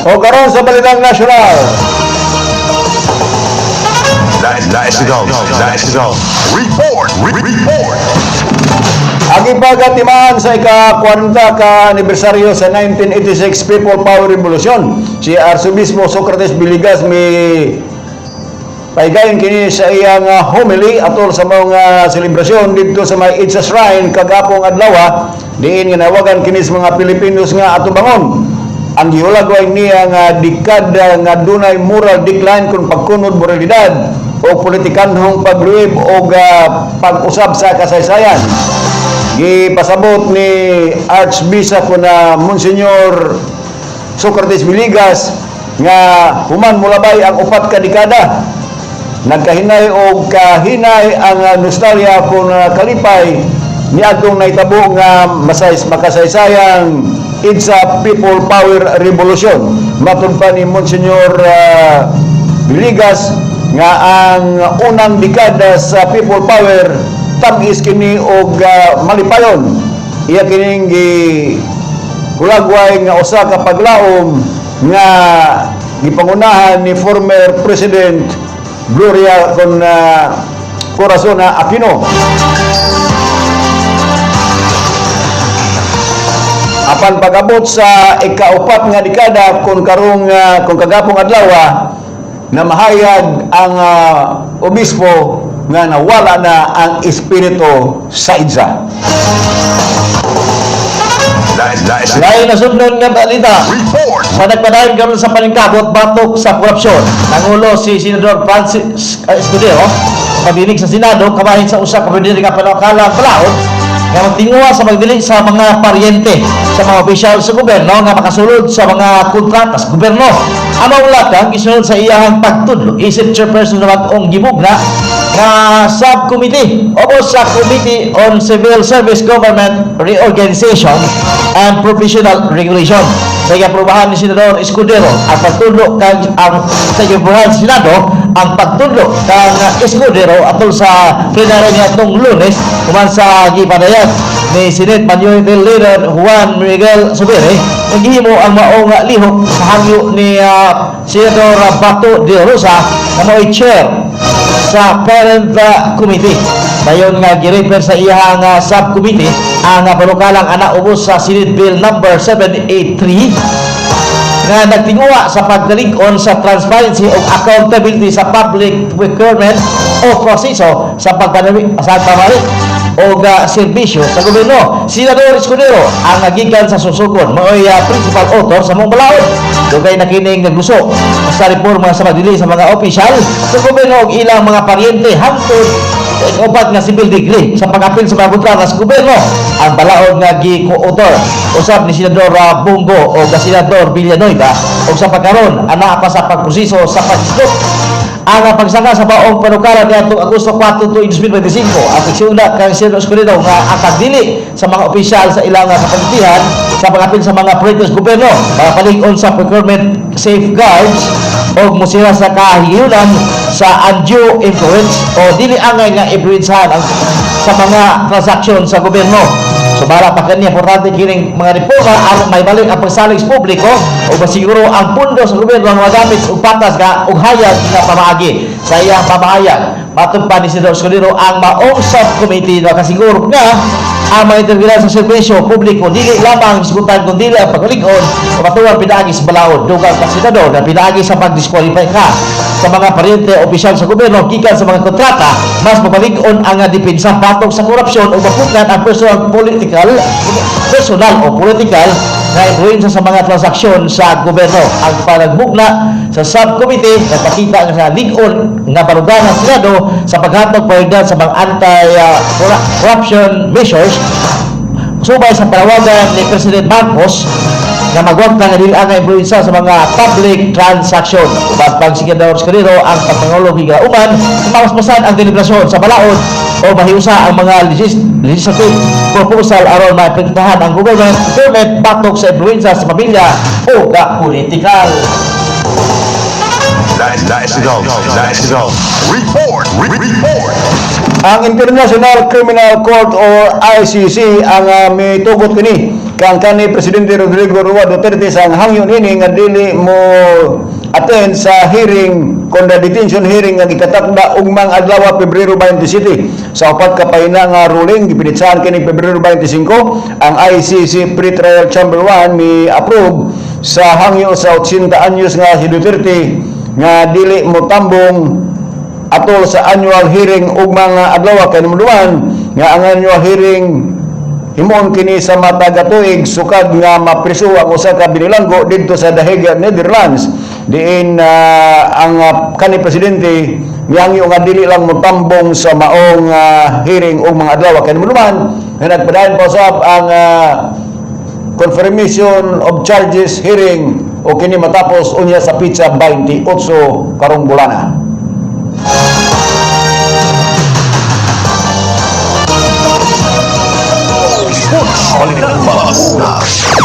O karon sa Balitang Nasyonal. National, national. Report, report. Agi pagatimaan sa ika-40 ka anibersaryo sa 1986 People Power Revolution, si Arsobispo Socrates Villegas mi paigayon kini sa iyang homily atol sa mga selebrasyon didto sa may EDSA Shrine kagapong adlaw, diin nga nawagan kini sa mga Pilipinos nga atubangon ang gihulagway niya nga dekada nga dunay moral decline kung pagkunod moralidad o politikanhong pagluib o pag-usab sa kasaysayan. Gipasabot ni Archbishop na Monsignor Socrates Villegas nga human molabay ang 4 ka dekada, nagkahinay og kahinay ang nostalgia kung kalipay niadtong nahitabo nga makasaysayang EDSA People Power Revolution. Matud pa ni Monsignor Villegas nga ang unang dekada sa People Power tam-is kini og malipayon. Iya kining gi hulagway nga usa ka paglaom nga gipangunahan ni former President Gloria kon Corazon Aquino. Apan pag-abot sa ikaupat nga dekada kung karong kung kagapong adlaw na mahayag ang obispo nga nawala na ang espiritu sa EDSA. Lain na sundon nga balita. Report. Sa nagpadayon karon sa paningkamot batok sa korupsyon, nangulo si Senador Francis Escudero pagdinig sa Senado kabahin sa usa ka pwede nga panukalang balaod nga magtinguha sa pagdili sa mga paryente sa mga opisyal sa gobyerno nga makasulod sa mga kontrata sa gobyerno. Ang maulakang gisunod sa iyahang pagtudlo isip chairperson sa bag-ong gibugna nga subcommittee o sa Committee on Civil Service Government Reorganization and Professional Regulation. Sa iaprobahan ni Senador Escudero ang pagtudlo kang ang sa iaprobahan sa Senado ang pagtudlo kang Escudero atol sa plenary niadtong Lunes, human sa gipadayag ni Senate Majority Leader Juan Miguel Zubiri nga gihimo ang maong lihok sa hangyo ni Senador Bato de Rosa nga mao'y chair sa parent committee. Dayon nga girefer sa iyang subcommittee ang panukalang ana ubos sa Senate Bill number 783 nga nagtinguha sa pagdalig-on sa transparency ug accountability sa public procurement o proseso sa pagpanami sa pamalit o serbisyo sa gobyerno. Senador Escudero ang nagikan sa Sorsogon, mao'y principal author sa maong balaod. Dugay na kining nagluso sa reforma sa pagdili sa mga opisyal sa gobyerno ug ilang mga paryente hangtod sa ikapat nga civil degree sa pag-apil sa mga kontrata sa gobyerno. Ang balaod nga gi-co-author usab ni Senador Bong Go o Senador Villanueva ug sa pagkaron anaa pa sa pagproseso sa paghisgot. Ang pagsaka sa maong panukala niadtong Agosto 4, 2025, ang pagsiuna kang Senador Escudero nga ang pagdili sa mga opisyal sa ilang kapangyarihan sa pag-apil sa mga proyekto sa gobyerno, mga palig-on sa procurement safeguards o musira sa kahiyunan sa undue influence o dili angay nga influensahan ang sa mga transaksyon sa gobyerno. Sumala pa kani, importante kining mga reforma aron may balik ang pagsalig sa publiko o masiguro ang pundo sa gobyerno ang magamit og patas nga ug hayag nga pamaagi. Sa iyang pamahayag, matod pa ni Senador Escudero, ang maong subcommittee na kasiguro nga ang mga integridad sa serbisyo publiko dili lamang hisgutan kun dili ang paglig-on o matuwang pinaagi sa balaod. Dugang pa senador na pinaagi sa pag-disqualify ka sa mga paryente o opisyal sa gobyerno gikan sa mga kontrata, mas mapalig-on ang depensa batok sa korupsyon o mapugnan ang personal political personal o political nga influensya sa mga transaksyon sa gobyerno. Ang panagbugna sa subcommittee nagpakita nga sa lig-on nga baruganan ng Senado sa paghatag prioridad sa mga anti-corruption measures subay sa panawagan ni President Marcos nga magwagta nga dili ang influensya sa mga public transaction. Uban pang Senador Escudero, ang pagpangulo gigauman mamasmasan ang deliberasyon sa balaod o mahiusa ang mga legislative proposal aron maepektuhan ang government procurement batok sa influensya sa pamilya o ka politikal. National National Report. Report. Ang International Criminal Court or ICC ang mitugot kini kang kani Presidente Rodrigo Roa Duterte sa ang hangyo nini nga dili mo attend sa hearing kontra detention hearing nga gikatakda ugmang adlaw, Pebrero 27. Sa upat ka pahina nga ruling gipinitsahan kini Pebrero 25, ang ICC Pre-Trial Chamber 1 mi approve sa hangyo sa 80 anyos nga si Duterte nga dili mo tambong atol sa annual hearing ug mga adlaw, kay numduman nga ang annual hearing himuon kini sa matag tuig sukad nga mapriso ang usa ka binilanggo didto sa The Hague, Netherlands, diin ang kani presidente mihangyo nga dili lang motambong sa maong hearing ug mga adlaw, kay numduman nga nagpadayon pa usab ang confirmation of charges hearing o kini matapos unya sa petsa 28 karong bulana. Sports. Balitang Mauna.